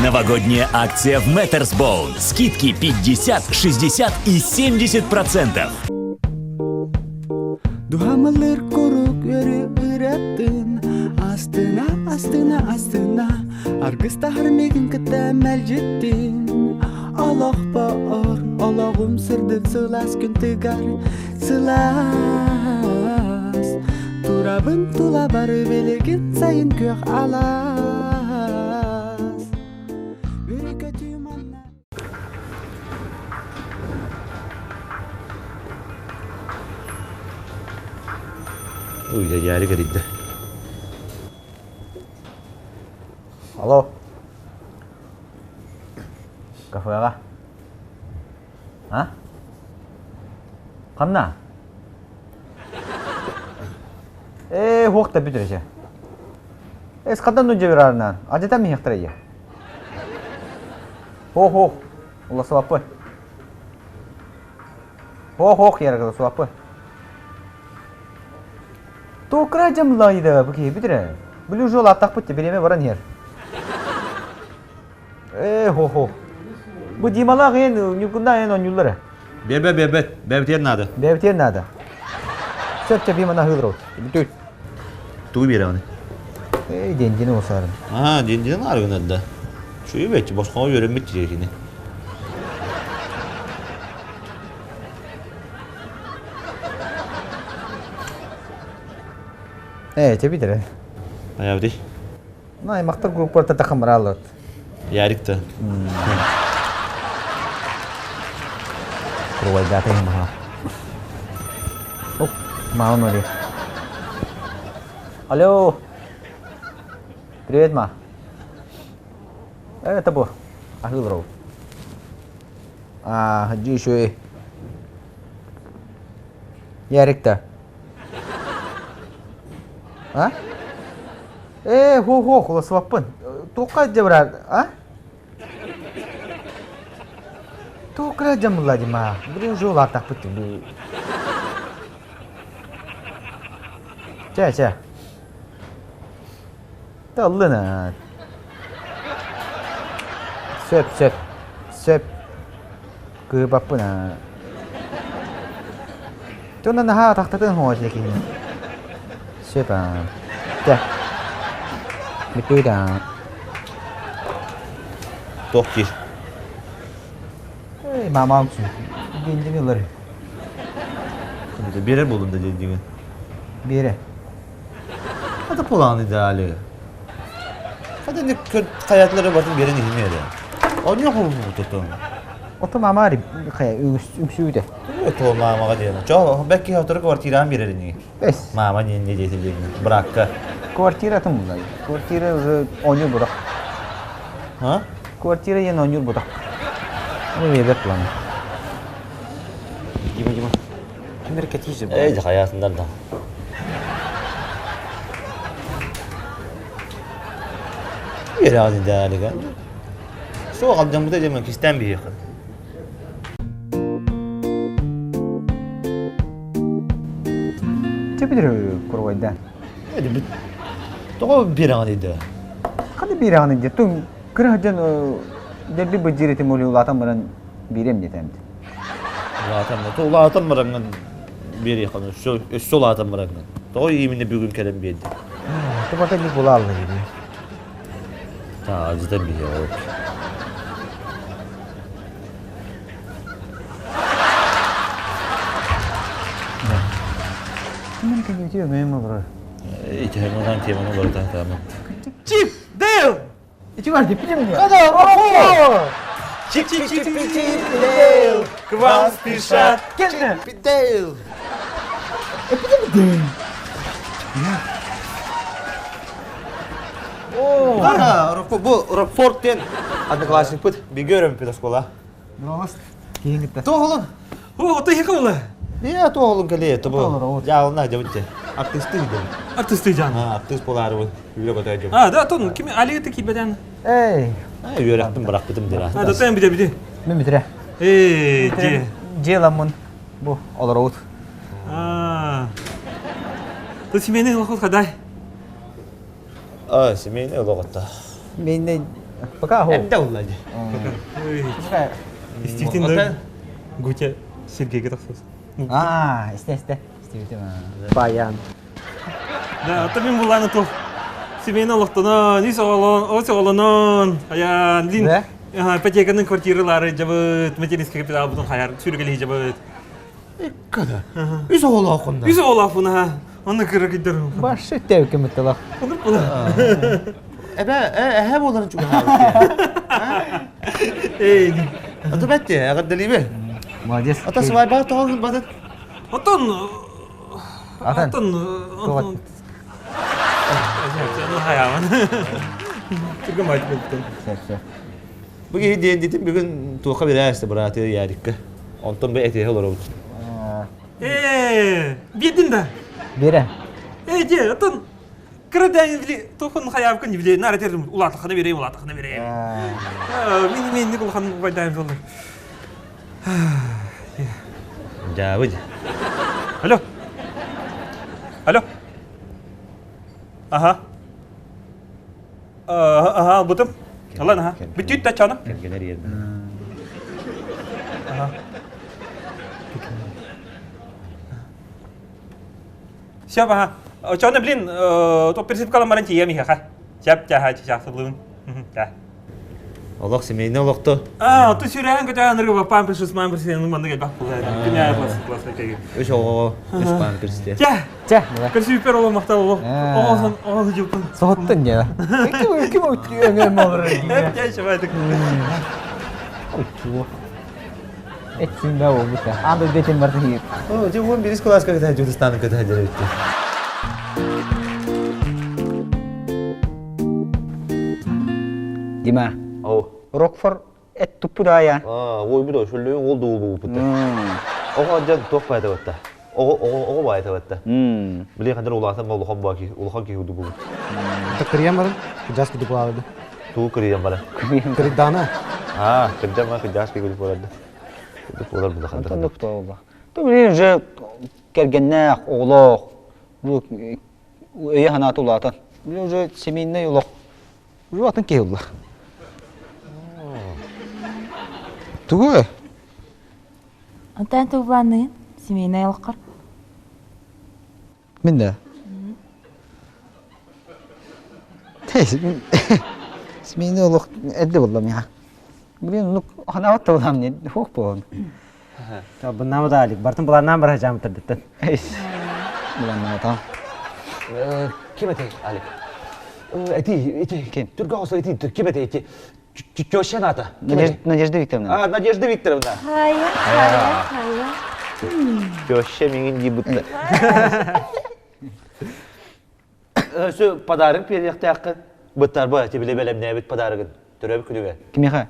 Новогодняя акция в Мэттерсбоун. Скидки 50, 60 и 70%. Дуһамылыр курук өрү ыратын Астына, астына, астына Аргыстаһар мигин кытта мэлдьиттин Олохпор олоҕум сырдык сылаас күн тыгар сылаас Турабын тула бары билигин сайын күөх алаас Бүрүкөтүү манна Ой, дядя кэрийдэ. Алло. Кафеҕа. А? Ханна? Ээ, хуох да бүтүрэ Эс хатан ну жебирарынан. Ажата миһехтэрэ Хо-хо, уласыбаппын. Хо-хо, яргыласыбаппын. Токра жамлайда бу киһи бүтүрэ. Били уже улааттахпыт бириэмэ баран иһэр. Ээ, хо-хо. Бу Дималаах эн Ньургуннаах эн оонньууллар. Бэбэ бэбэт, бэбитиэн наада. Бэбитиэн наада. Сөп сөп имана хыылыр Бүтүт. Тугу биэрэҕин? Эй, дендини осарын. Аа, дендини арыгын да. Чуйбэччи, босхоҕо үөрэммит кини. Ээ, чэбитэрэ. Аябыти. Ну, аймактар группаларта тахамрааллар. Ярик та. Кругайдаата маха. Оп, маон ори. Алло. Привет, ма. Это бу. Ахылров. А, еще Ярик та. А? Ээ, һуох-һуох, уласыбаппын. Туохха дьабыраар, а? Туохха дьамылла дьима. Блин, уже улааттахпыт бу. Чэ, чэ. Таллына. Сөп, сөп. Сөп. Кыыбаппын аа. Дьонно наһаа атахтатын хоочуйа киһини. Сөп аа. Чэ. Бүтүү да. Туох диир? Эй, мамам диэн ылар. Биэрэр буоллум да диэн Биэрэ. Это план идеали. Хата не хаятları батын берен иһимиэрэ. Оньо хулбутутун. Ото мамари хайа үҥсүүдэ. То мамаға диэн. Чо бәкки хотору квартираан берер ини. Бес. Мама диэн не диэти диэн. Бракка. Квартира тым булай. Квартира уже оньо бурак. А? Квартира ен оньо бурак. Ну ебер планы. Дима, Дима. Ким эркэтиизи Эй, хаятындар да. Бераҕын идеалига. Суох алдьаммыта диэн кистээн биһиэхэ. Чэ билэр курвайда. Тоҕо биэрэҕин идэ? Ханы биэрэҕин идэ? Тун кыра дьон дэлби быдьыр этим улаатан баран биэрэм диэтэмт. Улаатан, улаатан бараҥҥын биэриэххин, өссө улаатан бараҥҥын. Тоҕо именно бүгүн кэлэн биэрдиҥ? Тубата ник булаалла дири. Таажыта биһи ол. Мен кенети өмөйм олорор. Итиһэн теманы олорутан таамын. Чип, Дейл! Ити бар деп билемин. Чип, чип, чип, чип, чип, Дейл, к вам спешат. Келді. Дейл. О, бу Рокфорд диэн одноклассникпыт бигэ өрөмпүт оскуола. Кейин кытта. Тоҕолун. О, ты кылы. Не тоҕолун кэлиэ тобу. Тоҕолор, Жаалына дьабытчы. Артысты дем. Артысты жан. А, артыст боларыбын. Үлэ көтө дьом. А, да, тон ким Али ты кибеден. Эй, А, үөрэхпин бырахпытым дира. А, да тен биде биде. мен бүтүрэ. Эй, же. Дьиэламмын бу олороут. А. Ты семейный лохот хадай. А, семейный олоҕотта. Мен Пока хо. Эрдэ улла дии. Истибитин да Гутя Сергейге тахсас. Аа, исте исте. Истибитим. Баян. Да, ата мин буланы тол. Семейный олохтонон, ис оҕолон, ос оҕолонон, аян, лин. Да? Ипотеканын квартиралары жабыт, материнский капитал бутун хаяр, сүргелей жабыт. Иккада. Үс оҕолооххун да. Үс оҕолоохпун аха. Онно кыра кыйдар. Башы тәүкем ыттылах. Онук була. Эбэ, эһэ буоларын чугаһаабыт. Эй. Ата бэтти, эҕэрдэлиибин. Молодец. Ата свайбаҕа тоҕо гынбатын? Оттон Атын. Оттон Тоҕо? Хаяман. Түргэн байтып болуптун. Сөп, сөп. Бу киһи диэн дитим бүгүн туохха бирээсте бырааты Ярикка. Онтон бу этиһэ олоробут. Ээ, биэрдин да. Бере. Ээ, дьэ, оттон кыра дээн били туохун хайаабыкын били наар этэрим улаатаххына биэрэйим, улаатаххына биэрэйим. Мин миинник улахан убайдаайым буоллар. Дьаабы. Алло. Алло. Аха. Аха, албытым. Алан, аха. Бүтүүт да чана. Кэргэнэр иэрдэ. Аха. Сөп, аха. Чона, блин, то пересыпкалан баран тиийэм иһэхэ. Сөп, чаха, чахсылыын. Да. Олох семейный олохто. А, ты сүрээн көтөөн ыргы памперс памперс маннык элбэх буолар. Күнэ класс класс кеге. Үс оҕоҕо үс памперс Чэ. Чэ. Көрсүүппэр олох махтал олох. Оҕосон оҕону жуппун. Соһуттун дьэ. Ким ким өҥөм олорор. Чэ, шабайтык. Учу. Этсин да болбута. Анда бетин барты хир. О, дьэ уон бирис кылааска кытаа дьурустаны кытаа дьэребитти. Дима. О. Рокфор эт туппудаая. Аа, ой бу да шөллөйүн ол дуу бууппут. Оҕо дьон туох баайта Оҕо оҕо оҕо баайта батта. Били хандар улаатан улахан баа киһи улахан киһи курдук буолбут. Кырыйан баран, кырдьаас курдук буолаады. Тугу кырыйан баран? Кырыйдаана. Аа, кырдьан ма кырдьаас киһи курдук буоларды. Курдук буолар бу хандар. Оннук буолла. То блин уже кэргэннээх, оҕолоох, бу өйө санаата улаатан. Блин уже семейный олох. Уже атын киһи улла. Тугу? Онтон тугуланыын семейнай олоххор? Мин да. Семейный олох эрдэ буллам я. Блин, ну ханаабат табылам не хуох буолан. Быннаамы да алик, бартын буланнаан бара жаамытыр диттен. Буланнаатам. Ким этэй, Алик? Эти, эти, Ким? Түргө хосо эти, ким этэй, эти? Теща ната. Надежда Викторовна. А, Надежда Викторовна. Хайа, хайа, хайа. Теща миҥин дии Өссө подарок бериэхтээххин. Быттарба тибиле бэлэмнээбит подарогын. Төрөөбүт күнүгэр. Кимиэхэ?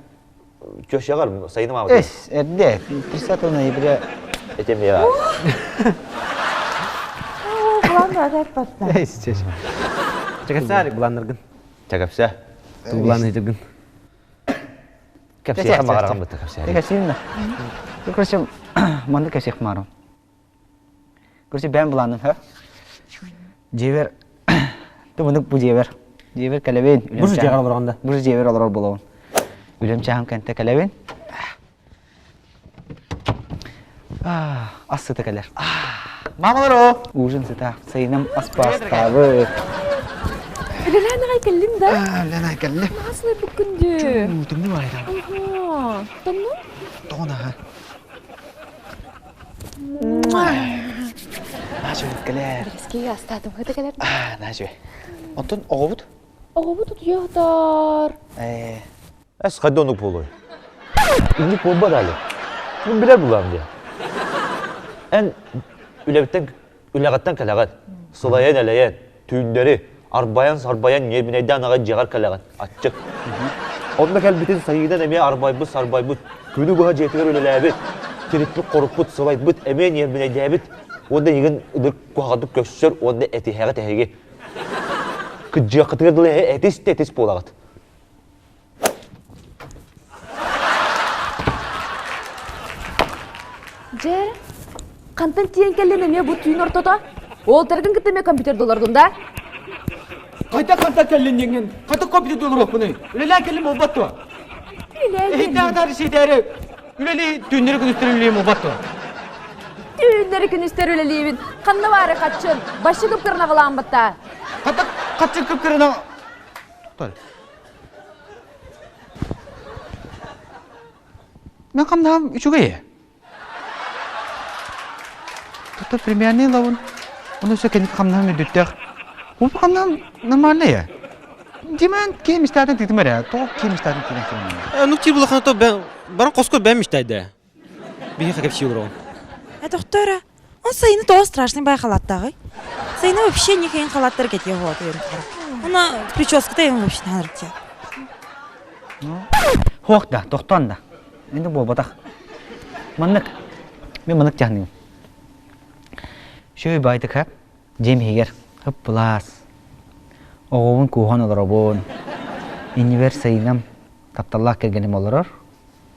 Тещаҕар сайыным аабыт. Эс, эрдэ. 30 ноября. Этим я. Булан да Эс, чеш. Чакасарик буланнаргын. Чакапса. Тулан этигин. Кэпсиэхэ маҕараҕын бытта кэпсиэхэ. Кэпсиим да. Короче, манны кэпсиэх маарым. Короче, бэйэм былааным, ха? Дьиэбэр, тумунук бу дьиэбэр. Дьиэбэр кэлэбин. Бу дьиэҕэр олороҕун да? Бу дьиэбэр олорор буолабын. Үлэм чааһым кэнтэ кэлэбин. Ас сыта кэлэр. Мамалар Ужин сыта. Сайыным ас пастабыт. Үлэлээн аҕай кэллин да? Үлэлээн аҕай кэллим. Наһаа буккун дүү. Тымныы баайда. Тонну? Тоҕун аха. Наачы кэлэр. Бэрэскигэ астаатым хыта кэлэр. Наачы. Онтон оҕобут? Оҕобут утуйа Ээ. Эс хайда онук буолуой? Инник буолбат али. Мин билэр булаам диye. Эн үлэбиттэн үлэҕиттэн кэлэҕин. Сылайан элэйэн, түүннэри арбайан-сарбайан ньиэрбинэйдээн аҕай дьиэҕэр кэлэҕин. Аччык. Онно кэлбитин сайыынан эмиэ арбайбыт-сарбайбыт, күнү быһа дьиэтигэр үлэлээбит, тириппит-хоруппут, сылайбыт, эмиэ ньиэрбинэйдээбит уонна эйигин ынырык куһаҕаннык көрсөр уонна этиһэҕит эһиги. Кыдьыаххытыгар дылы этис да этис буолаҕыт. Дьэ, хантан тиийэн кэллин эмиэ бу түүн ортото? Ол таргын кытта эмиэ компьютер доллардым да? Хайдах хантан кэллин диэҥҥин, хата компьютер олоруохпунуй? Үлэлээн кэллим буолбат дуо? Иһиттээх ситэри үлэлии түүннэри күнүстэри үлэлиим буолбат дуо? Түүннэри күнүстэри үлэлиибин. Ханна баары хаччын, башы кыпкырнаҕылаан батта. Хата хаччын кыпкырына... Тоқтар. Мен хамнаһым үчүгэй ээ. Тута премиальный ылабын. Оны өссө кэнники хамнаһым үрдүттээх. Ол хамнаһым нормальный ээ. Димэн киһи мечтатын тыытым эрэ. Тоҕо киһи мечтатын тыытан кэлэн. Ну тир булахан то баран коско бэм мечтайда. Биһи кэпсии олорон. Э доктора, он сайыны тоҕо страшный бай халаттааҕый? Сайыны вообще никейин халаттар кетиэ хоот уйун Она прическата им вообще наарытия. Хуох да, тохтоон да. Инде буолбатах. Маннык, мен маннык дьаһаныым. Шөй байтыка дьиэм иһигэр ыппылаас. Оҕобун кууһан олоробун. Иннибэр сайынам тапталлаах кэргэним олорор.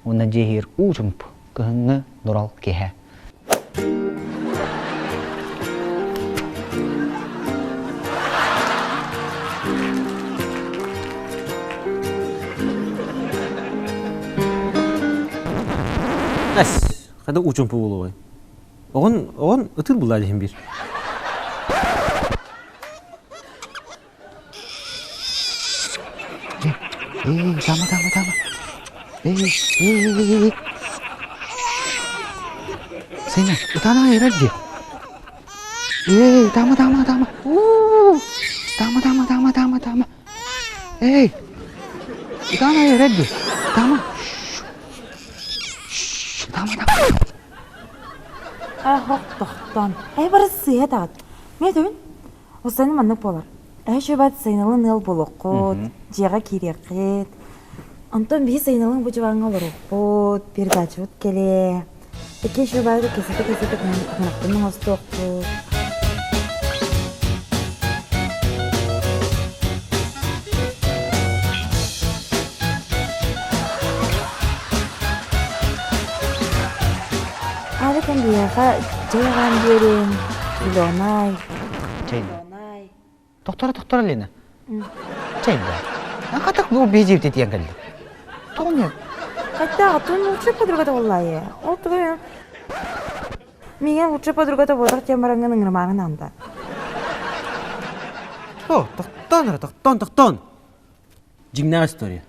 Уонна дьиэ иһигэр уу чумпу, кыһыҥҥы нурал киэһэ. Эс, хада учумпу буолуой. Оҕон, оҕон ытыр булла дихин бир. Эй, тама, тама, тама. Эй, эй, эй, эй. Сеня, ытана эрэр дии. Эй, тама, тама, тама. У-у-у. Тама, тама, тама, тама, тама. Эй, ытана эрэр дии. Тама. Тама, тама. Ах, тохтон. Эй, бары сыа таат. Мен төбүн Осаны маннык буолар. Эһэ шөбат сайыналын ыал буолуоххут, дьиэҕэ киириэххит. Онтон биһи сайыналын бу дьыбаҥҥа олоруохпут, передачабыт кэлиэ. Икки шөбаты кэсэтэ-кэсэтэ кынаппын оҥостуохпут. Аалыкан биһиэхэ чэй аҕаан биэриҥ, зеленай, Чэй. Тохторо, тохторо Лена. Чэй да. Хатак ну бежи тетиэн кэлли. Тоҕо Хотя, ты лучшая подруга буоллаайы. Ол тугу Миҥэ лучшая подруга буолар темараҥын ыҥырмааҥын анда. О, тохтон эрэ, тохтон, тохтон. Дьиҥнээх история.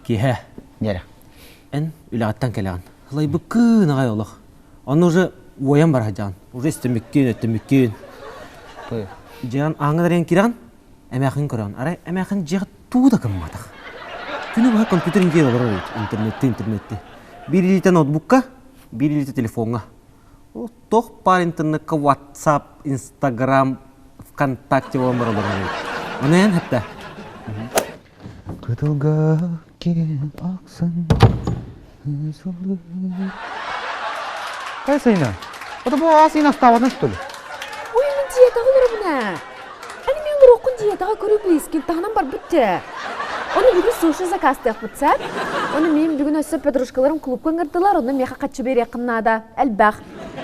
Киэһэ. Дьэрэ. Эн үлэҕиттэн кэлэҕин. Ылайбыккын аҕай олох. Онно уже уойан бара сылдьаҕын. Уже истэммиккин, өттөммүккүн. Дьиэҕин ааҥҥа дарыйан киирэҕин, эмээхин көрөҕүн. Арай эмээхин дьиэҕэ туу да гымматах. Күнү быһа компьютер иһигэр олорор эбит. Интернетти, интернетти. Биир илиитэ ноутбукка, биир илиитэ телефоҥҥа. Туох баар интернекка WhatsApp, Instagram, ВКонтакте буолан бараллар Ону эн хатта. Кытылга киэн аксын Кай сайына? Это бу ас инаставатын что ли? Ой, мен диетаҕа олоробун ээ. Ани мен олоруоххун диетаҕа көрүү близкин таһынан барбыт дьэ. Ону бүгүн суши заказтыахпыт сэр. Ону мин бүгүн өссө подружкаларым клубка ыҥырдылар, онно миэхэ хаччы биэриэххин наада. Элбэх.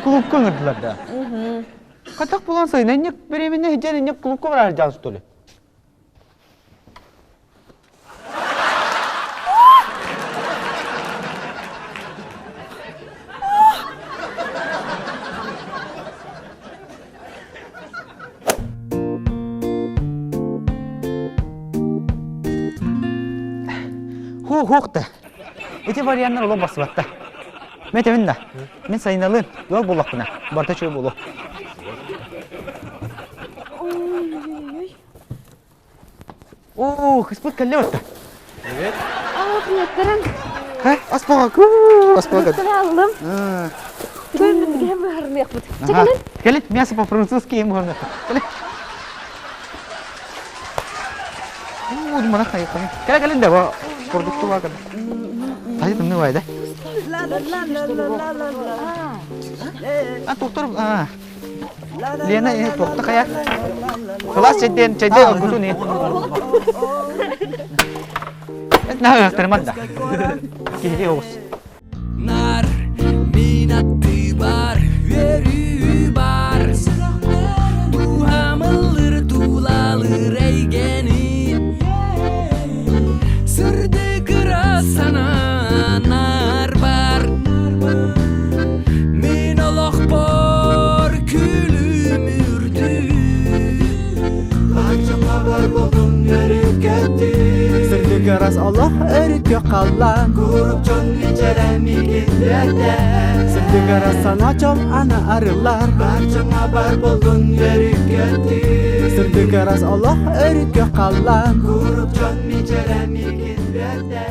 Клубка ыҥырдылар да? Хатах булан сайына инник беременна сиден инник клубка барар дьаан что ли? Хух да. Ити варианнар олох бассыбатта. Мен этэбин да. Мин сайыналыын ыал буоллахпына, барыта үчүгэй буолуо. Оо, кыспыт кэллэ барта. Привет. Аа, приветтерин. Хэ, ас буоҕа. Ас буоҕа. Аллым. Бүгүн кэм быһарыныахпыт. Чэ кэлин. Кэлин, мясо по-французски им буһарыныахпыт. Кэлин. Мана хайы. Кэлэ кэлин да, бу продукту бар кэлин. Хайы тымны бай да. А, доктор, а. Лена, тохта хайа. Класс чэйден, чэйден куту не. Наһыахтарыман да. Киһи оҕус. Нар, мин аттыбар, үөрүү бар. Дууһам ыллыр тулалыр. бар болдун өрүккөттү. Сырдык ырас олох өрүккө халлаан. Курук дьон мичээрэ миигин үөрдэ. Сырдык ырас санаа чол ана арыллар. Бар дьоҥҥо бар болдун өрүккөттү. Сырдык ырас олох өрүккө халлаан. Курук дьон мичээрэ миигин үөрдэ.